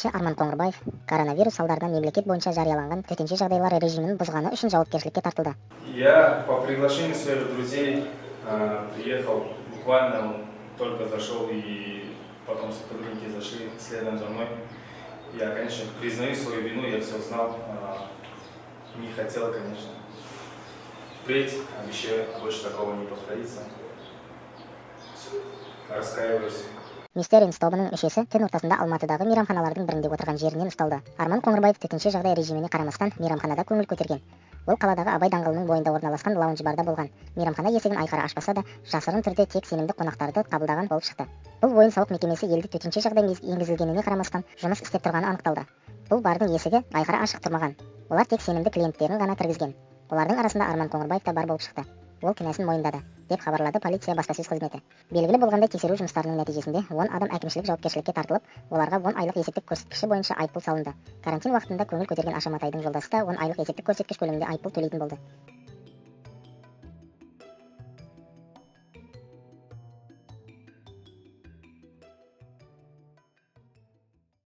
Әнші Арман Қоңырбаев коронавирус салдарынан мемлекет бойынша жарияланған төтенше жағдайлар режимін бұзғаны үшін жауапкершілікке тартылды. Я по приглашению своих друзей приехал, буквально он только зашел, и потом сотрудники зашли следом за мной. Я, конечно, признаю свою вину, я все знал, не хотел, конечно. Впредь обещаю, больше такого не повторится. Раскаиваюсь. Мистеринс тобының мүшесі түн ортасында Алматыдағы мейрамханалардың бірінде отырған жерінен ұсталды. Арман Қоңырбаев төтенше жағдай режиміне қарамастан мейрамханада көңіл көтерген. Ол қаладағы Абай даңғылының бойында орналасқан лаунж барда болған. Мейрамхана есігін айқара ашпаса да, жасырын түрде тек сенімді қонақтарды қабылдаған болып шықты. Бұл ойын-сауық мекемесі елде төтенше жағдай енгізілгеніне қарамастан жұмыс істеп тұрғаны анықталды. Бұл бардың есігі айқара ашық тұрмаған. Олар тек сенімді клиенттерін ғана кіргізген. Олардың арасында Арман Қоңырбаев та бар болып шықты. Ол кінәсін мойындады, деп хабарлады полиция баспасөз қызметі. Белгілі болғандай, тексеру жұмыстарының нәтижесінде 10 адам әкімшілік жауапкершілікке тартылып, оларға 10 айлық есептік көрсеткіші бойынша айыппұл салынды. Карантин уақытында көңіл көтерген Ашаматайдың жолдасы да 10 айлық есептік көрсеткіш көлемінде айыппұл төлейтін болды.